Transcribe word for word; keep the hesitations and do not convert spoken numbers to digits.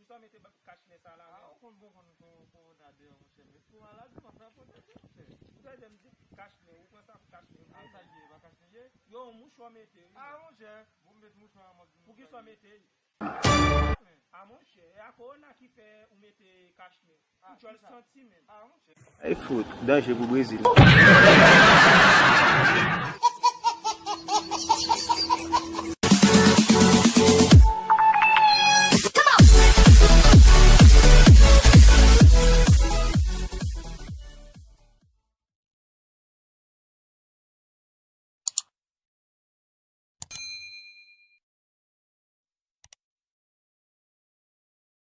Poukisa w mete kach nen sa la menm? Ah, ou konn bon konn kowona deyò, monchè. Met pou malad, ou konn sa pwoteje, monchè. Ou tande m di kach nen, ou pran sa pou kach nen. Ah, sa l ye, pa kach nen ye? Yo, yon mouchwa mete, wi. Ah, monchè, bon, met mouchwa an mòd. Poukisa w mete? Ah, monchè, e a kowona ki fè ou mete kach nen. Ou djòl santi menm. Ah, monchè. Ay fout, danje pou Brezil.